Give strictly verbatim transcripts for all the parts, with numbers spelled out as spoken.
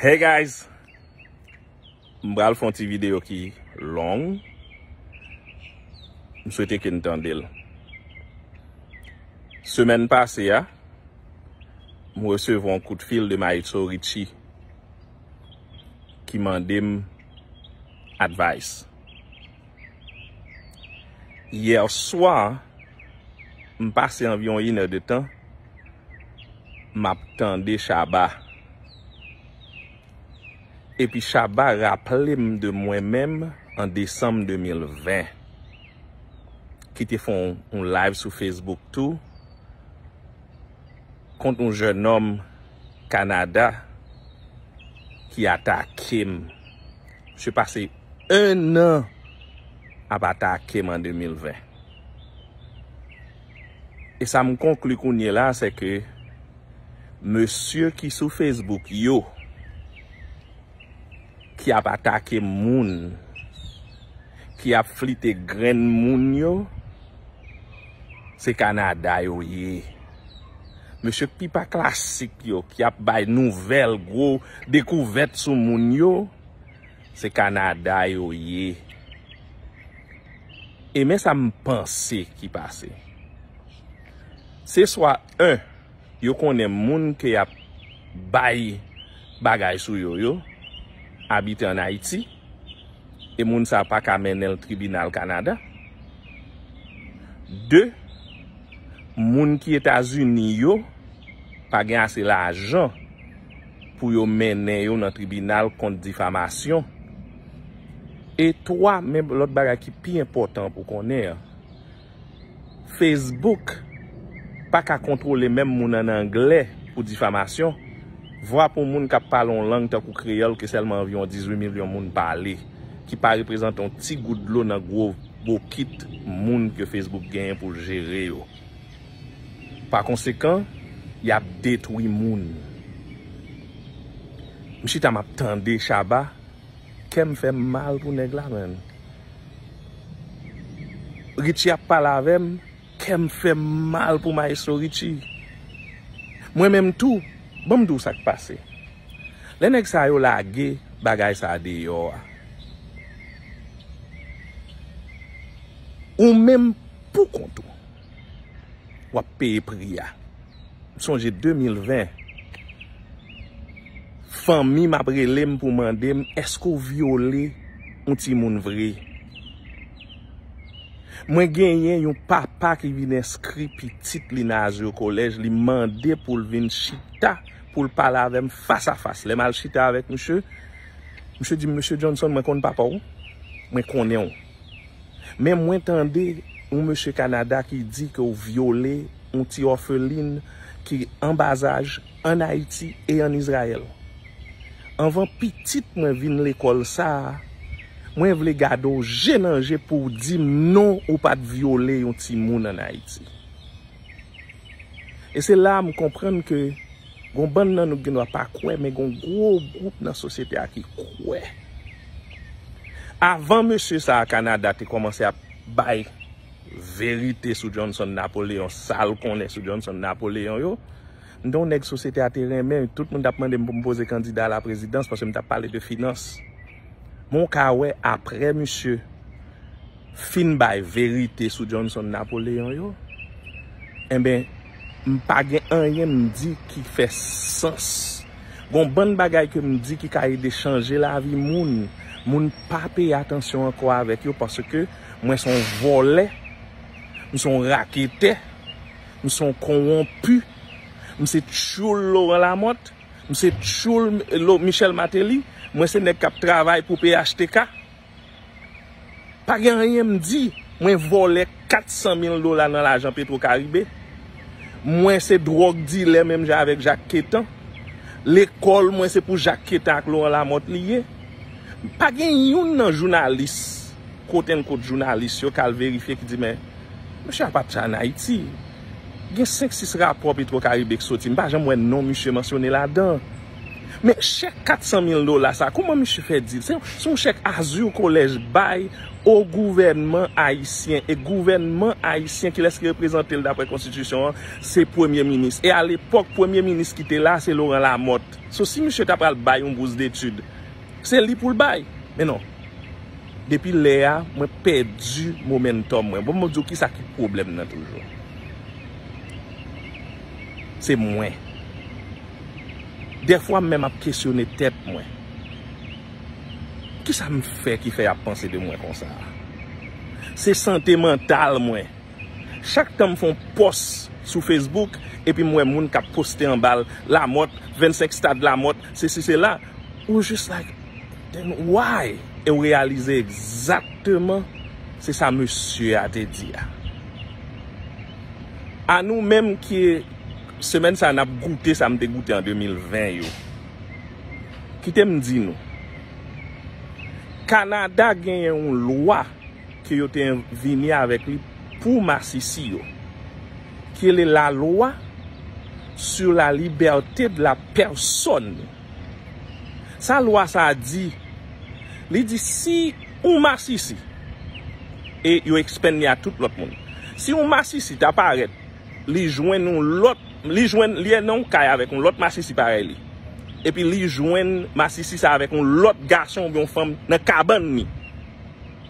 Hey guys! M pral fè yon ti videyo ki long. M swete ke n tande l. Semèn pase a, m resevwa yon kout fil de Maestro Richie ki mande m advice. Yè swa, m pase anviwon inèdtan, m ap tande Shabba. Epi Shabba raple m de mwen menm an desanm de mil ven, ki te fè yon, yon live sou Facebook tou, kont yon jènòm Kanada ki atake m. Misye pase en an ap atake m an de mil ven. E sa m konkli kounye la, se ke mesye ki sou Facebook yo, ki ap atake moun, ki ap flite grenn moun yo, se Kanada yo ye. Mesye k pi pa klasik yo, ki ap bay nouvèl, gwo dekouvèt sou moun yo, se Kanada yo ye. E men sa m panse ki pase. Se swa en, yo konnen moun ke y ap bay bagay sou yo yo abite ann Ayiti, e moun sa a pa ka mennen l tribinal Kanada. De, moun ki Etazini yo pa gen ase lajan pou yo mennen yo nan tribinal kont difamasyon. E twa, men lòt bagay ki pi enpòtan pou konnen an, Facebook pa ka kontwole menm moun ann anglè pou difamasyon. Vwa pou moun k ap pale yon lang tankou kreyòl ke sèlman anviwon dizuit milyon moun pale, ki pa reprezante yon ti gout dlo nan gwo bokit moun ke Facebook genyen pou l jere yo. Pa konsekan, y ap detwi moun. M chita, m ap tande Shabba, kè m fè m mal pou nèg la, menn. Richie ap pale avè m, kè m fè m mal pou Maestro Richie. Mwen menm tou, ban m di w sa k pase. Lè nèg sa yo lage bagay sa deyò a, ou menm pou kont ou, w ap peye pri a. M sonje de mil ven, fanmi m ap rele m pou mande m, èske w vyole yon timoun vre? Mwen genyen yon papa ki vin enskri pitit li nan Azur College, li mande pou l vin chita, pou l pale avè m fas a fas. Lè m al chita avèk misye, misye di m, "Mesye Johnson, mwen konn papa w, mwen konnen w. Men mwen tande yon mesye Kanada ki di ke w vyole yon ti òfelin ki an bazaj ann Ayiti e ann Izrayèl. Anvan pitit mwen vin lekòl sa a, mwen vle gade w je nan je pou w di m non, ou pa t vyole yon timoun ann Ayiti." E se la a m konprann ke gon bann nan nou ki gendwa pa kwè, men gon gwo gwoup nan sosyete a ki kwè. Avan mesye sa a Kanada te kòmanse ap bay verite sou Johnson Napoléon, sa l konnen sou Johnson Napoléon yo, m te yon nèg sosyete a te renmen, tout moun t ap mande m pou m poze kandida a la prezidans paske m t ap pale de finans. Men w ka wè, apre misye fin bay verite sou Johnson Napoléon yo, enben, m pa gen anyen m di ki fè sans. Gon bann bagay ke m di ki ka ede chanje lavi moun. Moun pa peye atansyon ankò avèk yo paske mwen se yon vòlè, m se yon raketè, m se yon kowonpi, m se tchoul Laurent Lamothe, m se tchoul Lo-, Michel Martelly, mwen se nèg k ap travay pou P H T K. Pa gen anyen m di. Mwen vòlè kat san mil dola nan lajan Petro Caribe. Mwen se dwòg dilè menm jan avèk Jacques Quétan. Lekòl mwen se pou Jacques Quétan ak Laurent Lamothe li ye. Pa gen youn nan jounalis, quote unquote jounalis yo k al verifye ki di, "Men, mesye a pa t ann Ayiti." Gen senk sis rapò Petro Caribe k soti, m pa janm wè non misye mansyone ladan. Men chèk kat san mil dola sa, kòman misye fè di l? Se, se yon chèk Azur College bay o gouvènman ayisyen. E gouvènman ayisyen, kilès ki reprezante l daprè konstitisyon an? Se premye minis. E alepòk, premye minis ki te la, se Laurent Lamothe. So, si misye ta pral bay yon bous detid, se li pou l bay. Men non. Depi lè a, mwen pèdi momentum mwen. Bon, mwen di w kisa ki pwoblèm nan toujou. Se mwen. Dèfwa m menm ap kesyone tèt mwen. Kisa m fè ki fè y ap panse de mwen konsa a? Se sante mantal mwen. Chak tan m fè yon pòs sou Facebook, epi m wè moun k ap poste anba l, Lamothe, vennsenk stad Lamothe, sesi, sela, ou jis like, then why? E w reyalize egzakteman se sa mesye a te di a. A nou menm ki semèn sa n ap goute sa m te goute an de mil ven yo. Kite m di nou, Kanada genyen yon lwa ke yo te vini avèk li pou masisi yo, ki rele la loi sur la liberté de la personne. Sa lwa sa a di, li di si yon masisi, e yo ekspann li a tout lòt moun, si yon masisi ta parèt, li jwenn yon lòt, li jwenn, li nan yon kay avèk yon lòt masisi parèy li, epi li jwenn masisi sa avèk yon lòt gason oubyen yon fanm nan kabann li,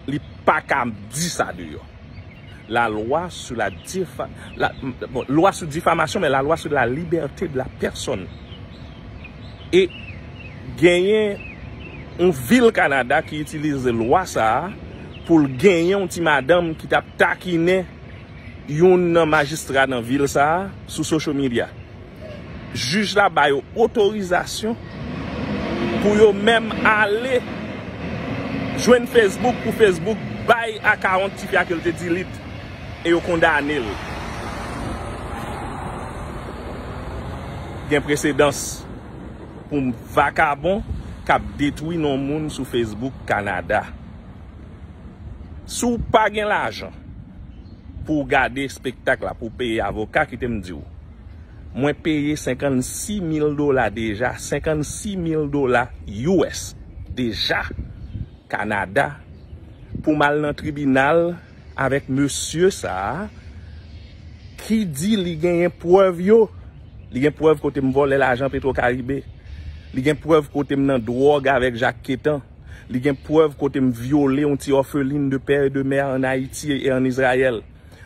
li pa ka di sa deyò. La loi sur la difa-, la, bon, lwa sou difamasyon, men la loi sur la liberté de la personne. E genyen yon vil Kanada ki itilize lwa sa a pou l genyen yon ti madanm ki t ap takinen youn nan majistra nan vil sa a sou social media. Jij la ba yo otorizasyon pou yo menm ale jwenn Facebook, pou Facebook bay akawont tifi a ke l te delete, e yo kondane l. Gen presedans pou vakabon k ap detwi non moun sou Facebook Kanada. Si w pa gen lajan pou w gade espektak la, pou w peye avoka, kite m di w, mwen peye senkannsis mil dola deja, senkannsis mil dola U S deja, Kanada, pou m al nan tribinal avèk mesye sa a ki di li genyen prèv yo. Li gen prèv kote m vòlè lajan Petro Caribe. Li gen prèv kote m nan dwòg avèk Jak Ketan. Li gen prèv kote m vyole yon ti òfelin de pè e de mè ann Ayiti e ann Izrayèl.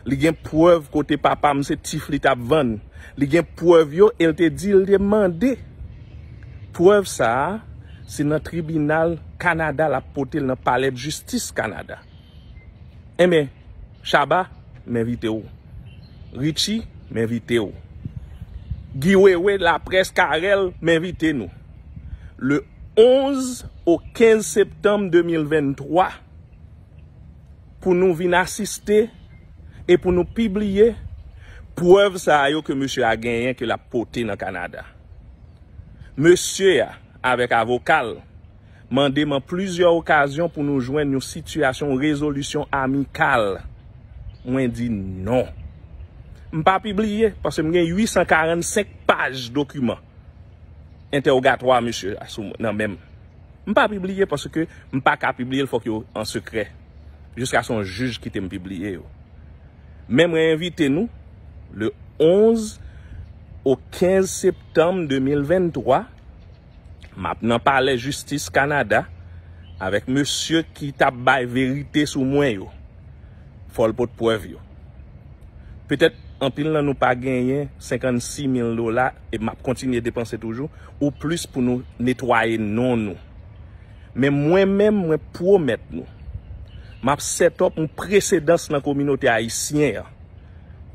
Li gen prèv kote papa m se tif li t ap vann. Li gen prèv yo e l te di l te mande prèv sa a, se nan tribinal Kanada l ap pote l nan palè jistis Kanada. Enben, Shabba, m envite w. Richie, m envite w. Guy Wewe, Laprès, Carel, m envite nou. Le onz au quinze septanm de mil venntwa, pou nou vin asiste e pou nou pibliye prèv sa a yo ke mesye a genyen ke l ap pote nan Kanada. Mesye a, avèk avoka l, mande m an plizyè okazyon pou nou jwenn yon sitiyasyon, yon rezolisyon amikal. Mwen di non. M pa pibliye, paske m gen uit san karannsenk paj dokiman entèwogatwa mesye a sou, nan men m. M pa pibliye paske m pa ka pibliye l, fòk yo an sekrè. Jiska se yon jij kite m pibliye yo. Men mwen envite nou, le onz au quinze septanm de mil venntwa, m ap nan palè jistis Kanada avèk mesye ki t ap bay verite sou mwen yo. Fò l pot prèv yo. Petèt anpil nan nou pa genyen senkannsis mil dola, e m ap kontinye depanse toujou, ou plis pou nou netwaye non nou. Men mwen menm, mwen pwomèt nou, m ap set up yon presedans nan kominote ayisyen an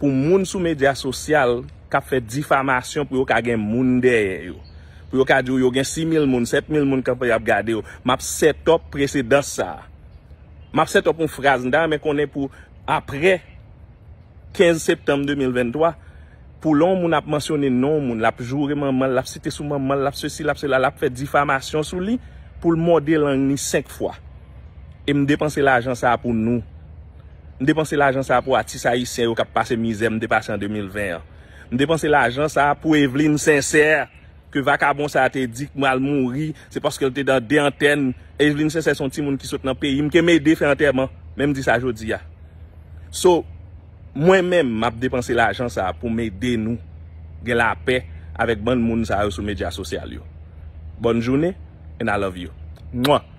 pou moun sou medya sosyal k ap fè difamasyon pou yo ka gen moun dèyè yo. Pou yo ka di w yo gen sis mil moun, sèt mil moun k ap, ap gade yo. M ap set up presedans sa a. M ap set up yon fraz, m ta renmen konnen pou apre kenz septanm de mil venntwa, pou lè yon moun ap mansyone non yon moun, l ap joure manman l, l ap site sou manman l, l ap sesi, l ap sela, l ap fè difamasyon sou li, pou l mòde lang li senk fwa. E m depanse lajan sa a pou nou. M depanse lajan sa a pou atis ayisyen yo k ap pase mizè m te pase an de mil ven an. M depanse lajan sa a pou Evelyne Sincère. ke vakabon sa a te di k pral mouri, se paske l te nan de antèn. Evelyn Sincère se yon timoun ki sot nan peyi m, ke m ede fè antèman. Men m di sa jodi a. So, mwen menm, m ap depanse lajan sa a pou m ede nou gen lapè avèk bann moun sa yo sou medya sosyal yo. Bòn jounen, and I love you. Mwa.